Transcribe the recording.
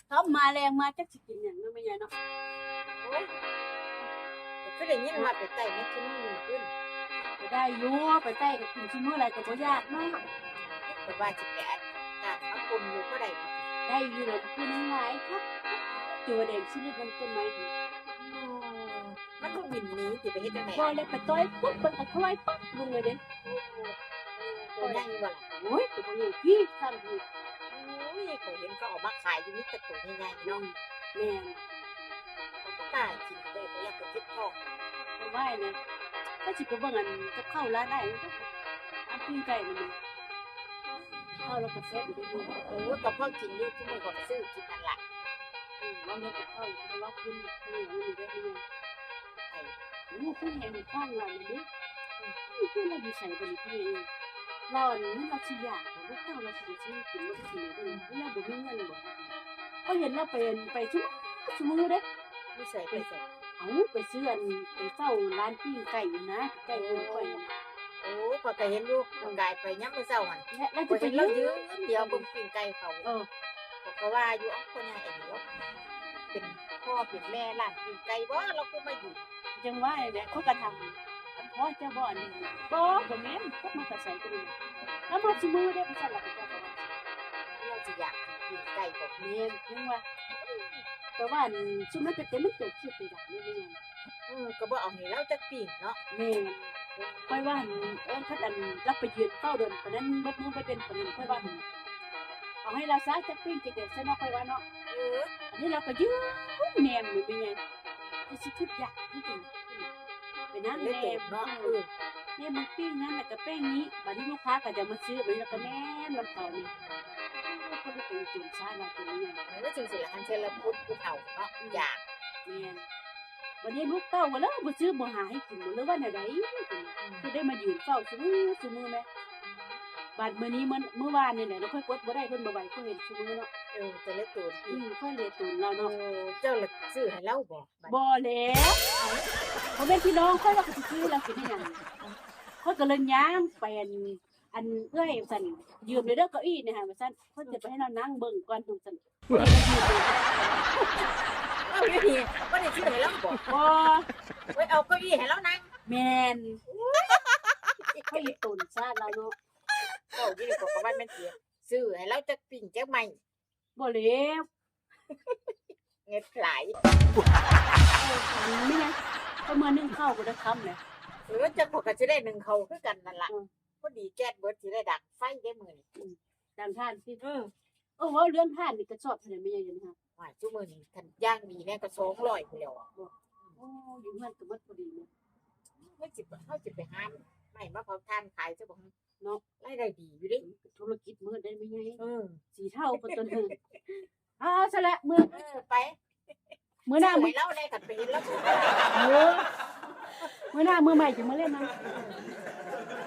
ຄ່ຳມາແລງມາ ຈັກຊິກິນຫຍັງເນາະແມ່ໃຫຍ່ເນາະ. ໂອ້ຍ ກໍຄືໄດ້ຍິນວ່າໄປໄຕ້ແມັກກິນມື້ຄືນ. ກໍໄດ້ຢູ່ ໄປໄຕ້ກໍກິນຊຸມື້ຫຼາຍກໍບໍ່ຢາກເນາະ. ຂ້ອຍວ່າຊິໄປອັດຕາມມາກົມຢູ່ ພໍໄດ້ບໍ່? ໄດ້ຢູ່ແລ້ວ ຄືນຫຍັງຫຼາຍຄັກ ໂຈແດງຊິລິດນຳຕົ້ນໄມ້. ມັນບໍ່ບິນໜີຕິ ໄປເຮັດຈັ່ງໃດ? ບໍ່ແລ້ວ ໄປຕ່ອຍປຸບ ມັນກໍຖອຍປັບລົງເລີຍເດ້. ໂອ້ ໂຕໃຫຍ່ບໍ່ລະ? ໂອ້ຍ ໂຕບໍ່ໃຫຍ່ ພີ້ຊ້ຳພີ້. ໂອ້ຍ ຂ້ອຍເຫັນເຂົາເອົາມາຂາຍຢູ່ ມີແຕ່ໂຕໃຫຍ່ໆເນາະ. ແມ່ນ ຂ້ອຍບໍ່ກ້າກິນເດ້ ຂ້ອຍຢ້ານໄປເຈັບທ້ອງ. ໄປໄວ້ແຫຼະ ຂ້ອຍຊິໄປເບິ່ງອັນກັບເຂົ້າຮ້ານອ້າຍ ອັນປີ້ງໄກ່ມັນ. ເຂົ້າລາວກໍແຊບຢູ່ເດ້. ໂອ້ຍ ກັບເຂົ້າກິນຢູ່ ທຸກມື້ຂ້ອຍກໍຊື້ກິນຫັ້ນລະ. ອືມ ເວົ້າເລື່ອງກັບເຂົ້າ ລາວຂຶ້ນ ເອີ ນີ້ເດ້ ນີ້ ໄປ ໂອ້ ຄືແຮງທ້ອງລາວນີ້ເດ້. ອືມ ຄືລາວຢູ່ໃສບັດນີ້ ຄືລາວ ອັນນີ້ລາວຊິຢາກບໍ່ ລູກເຕົ້າລາວຊິບໍ່ຊື້ກິນ ລາວຊິກິນຫຍັງ ລາວບໍ່ມີເງິນບໍ່? ຂ້ອຍເຫັນລາວໄປ ໄປຊຸ ຊຸມື້ເດ້. ຢູ່ໃສ ໄປໃສ? ເອົ້າ ໄປຊື້ອັນ ໄປເຝົ້າຮ້ານປີ້ງໄກ່ຫັ້ນນະ ໃກ້ເຮືອນຂ້ອຍຫັ້ນນະ. ໂອ້ ຂ້ອຍກໍເຫັນຢູ່ ອືມ ກາຍໄປຍາມມື້ເຊົ້າຫັ້ນ ແລະ ລາວຈະໄປຢືນດຽວເບິ່ງປີ້ງໄກ່ເຂົາ. ເອີ ຂ້ອຍກໍວ່າຢູ່ ເອົ້າ ພໍ່ໃຫຍ່ອັນນີ້ເປັນພໍ່ເປັນແມ່ຮ້ານປີ້ງໄກ່ບໍ່ ລາວຄືມາຢືນ? ຈັ່ງວ່າແຫຼະ ຂ້ອຍກໍຖາມ ອັນພໍ່ເຈົ້າບໍ່ອັນນີ້? ບໍ່ ບໍ່ແມ່ນ ຈັກມາແຕ່ໃສ ກໍນີ້ ລາວມາຊຸມື້ເດ້ ວ່າຊັ້ນລະ. ເຂົາເຈົ້າກໍວ່າ ລາວຊິຢາກກິນປີ້ງໄກ່ບໍ່? ແມ່ນ ຈັ່ງວ່າ ແຕ່ວ່າອັນຊຸມນັ້ນເປັນແຕ່ມັນຕົວຄິດໄປດັງນີ້ແມ່ນຫຍັງ? ເອີ ກໍບໍ່ເອົາໃຫ້ລາວຈັກປີ້ງເນາະ. ແມ່ນ ຂ້ອຍວ່າ ເອີ ຄັນອັນລາວໄປຢືນເຝົ້າດົນປານນັ້ນ ເບິດມື້ເບິດເວັນປານນັ້ນ ຂ້ອຍວ່າ ເອົາໃຫ້ລາວຊະຈັກປີ້ງ ຈັກແດງຊະເນາະ ຂ້ອຍວ່າເນາະ. ເອີ ອັນນີ້ລາວກໍຢືນແນມຢູ່ ແມ່ນຫຍັງ ຄືຊິຄິດຢາກຄືກັນ ໄປນັ່ງແນມເນາະ. ເອີ ແນມມັນປີ້ງນັ້ນ ແລ້ວກໍປີ້ງນີ້ ບາດນີ້ລູກຄ້າກໍຈະມາຊື້ ບາດນີ້ລາວກໍແນມນຳເຂົານີ້. ໂອ້ ຄົນທີ່ເປັນໂຈນຊາດ ລາວເປັນຫຍັງ ເອີ ຈັ່ງຊີ້ລະ ຄັນເທື່ອລະພຸດຜູ້ເຖົ້າເນາະ ຢາກ. ແມ່ນ ບັດນີ້ລູກເຕົ້າວ່າ ລະບໍ່ຊື້ບໍ່ຫາໃຫ້ກິນບໍ່ ຫຼືວ່າແນວໃດ? ອືມ ຄືໄດ້ມາຢືນເຝົ້າຊຸມື້ ຊຸມື້ແມ້. ບາດມື້ນີ້ ມື້ ມື້ວານນີ້ແຫຼະ ຂ້ອຍກົດບໍ່ໄດ້ ເພິ່ນບໍ່ໄຫວ ຂ້ອຍເຫັນຊຸມື້ເນາະ. ເອີ ຈະເລີຍໂຕນ ອືມ ຂ້ອຍເລີຍໂຕນລາວເນາະ. ເອີ ເຈົ້າລະຊື້ໃຫ້ລາວບໍ່? ບໍ່ແລ້ວ ບໍ່ແມ່ນພີ່ນ້ອງຂ້ອຍວ່າ ຂ້ອຍຊິຊື້ໃຫ້ລາວກິນໄດ້ຫຍັງ? ຂ້ອຍກໍເລີຍຍ່າງໄປ ອັນ ອັນເອື້ອຍວ່າຊັ້ນ ຢືມແດ່ເດີເກົ້າອີ້ນີ້ຫັ້ນວ່າຊັ້ນ ຂ້ອຍຈະໄປໃຫ້ລາວນັ່ງເບິ່ງກ່ອນວ່າຊັ້ນ. ເອົາຢູ່ນີ້ ບໍ່ໄດ້ຊື້ໃຫ້ລາວບໍ? ບໍ່ ໄວ້ເອົາເກົ້າອີ້ໃຫ້ລາວນັ່ງ. ແມ່ນ ຂ້ອຍໂຕນຊາດລາວເນາະ. ເວົ້າຢູ່ນີ້ກໍວ່າແມ່ນຊິຊື້ໃຫ້ລາວຈັກປີ້ງຈັກໄມ້. ບໍ່ແລ້ວ ເງິນຫຼາຍ. ແມ່ນຫຍັງ ຂ້ອຍເມືອໜຶ້ງເຂົ້າບໍ່ໄດ້ຄ່ຳແຫຼະ. ເອີ ຈັກຂ້ອຍກໍຊິໄດ້ໜຶ້ງເຂົ້າຄືກັນນັ້ນລະ. ອືມ ພໍດີແກັສເບິດ ຊິໄດ້ດັງໄຟເດ້ມື້ນີ້. ອືມ ດັງຖ່ານຕິ. ເອີ ເອີ ເວົ້າເລື່ອງຖ່ານນີ້ ກະສອບເທົ່າໃດແມ່ໃຫຍ່? ໂອ້ຍ ຊຸມື້ນີ້ຄັນຢ່າງດີແດ່ກໍສອງຮ້ອຍພຸ້ນແຫຼ້ວ. ໂອ້ ຢູ່ເຮືອນກໍໝົດພໍດີເນາະ. ເຮົາຊິ ເຮົາຊິໄປຫາໄມ້ມາເຜົາຖ່ານຂາຍຊະບໍ່? ເນາະ ລາຍໄດ້ດີຢູ່ເດ້. ທຸລະກິດມືດໄດ້ແມ່ໃຫຍ່. ເອີ ສີເທົາປະຕົນ. ເອົາ ເອົາຊະລະ ມື້ ເອີ ໄປ ມື້ໜ້າ ມື້ ເຮົາໄດ້ກັນໄປເຫັນລາວ. ເອີ ມື້ໜ້າມື້ໃໝ່ຊິມາເຫຼັ້ນນຳ.